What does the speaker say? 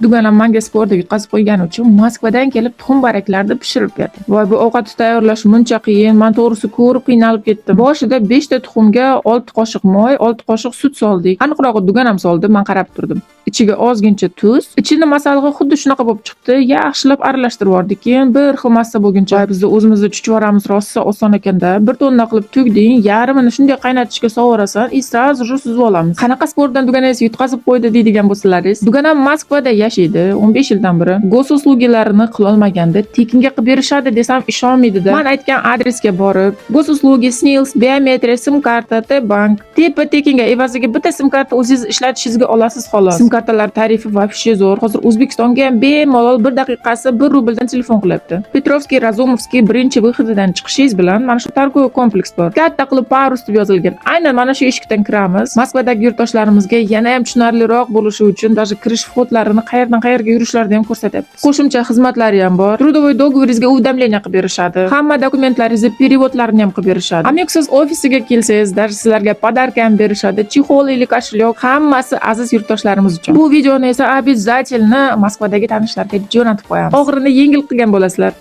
Dugonam manga спор da yutqazib qo'ygani uchun Moskvadan kelib tuxum baraklarni pishirib berdi. Voy, bu ovqatni tayyorlash muncha qiyin. Man to'g'risi ko'rib qiynalib ketdim. Boshida 5 ta tuxumga 6 qoshiq moy, 6 qoshiq sut soldik. Aniqrog'i, dugonam soldi, man qarab turdim. Ichiga ozgincha tuz, ichini masallig'i xuddi shunaqa bo'lib chiqdi. Yaxshilab aralashtirib yubordik. Keyin bir xil massa bo'lguncha. Voy, bizni o'zimizni chuchvaramiz rosa oson ekanda. Bir tonna qilib tugding, yarmini shunday qaynatishga sovurasan и сразу же suzib olamiz. Qanaqa спор dan duganangiz yutqazib qo'ydi deydigan bo'lsalaringiz, duganam Moskvada yashaydi 15 yildan beri. Госуслуги larini qilolmaganda tekinga qilib berishadi desam, ishonmaydi-da. Man aytgan adresga borib, госуслуги, СНИЛС, biometriya, sim karta, T-bank, tepa tekinga, evaziga bitta sim karta o'zingiz ishlatishingizga olasiz, xolos. Sim kartalar tarifi вообще zo'r. Hozir O'zbekistonga ham bemalol bir daqiqasi 1 rubldan telefon qilyapti. Petrovskiy, Razumovskiy birinchi выход idan chiqishingiz bilan mana shu торговый kompleks bor. Katta qilib "Parus" deb yozilgan. Aynan mana shu eshikdan kiramiz. Moskvadagi yurtdoshlarimizga yana ham tushunarliroq bo'lishi uchun даже kirish вход larini, qayerdan qayerga yurishlarini ham ko'rsatyapmiz. Qo'shimcha xizmatlari ham bor. Трудовой договор ingizga уведомление qilib berishadi. Hamma dokumentlaringizni перевод larini ham qilib berishadi. Amixus ofisiga kelsangiz, даже sizlarga подарка ham berishadi. Чехол или кошелек, hammasi aziz yurtdoshlarimiz uchun. Bu videoni esa обязательно Moskvadagi tanishlarga jo'natib qo'yamiz. Og'irini yengil qilgan bo'lasizlar.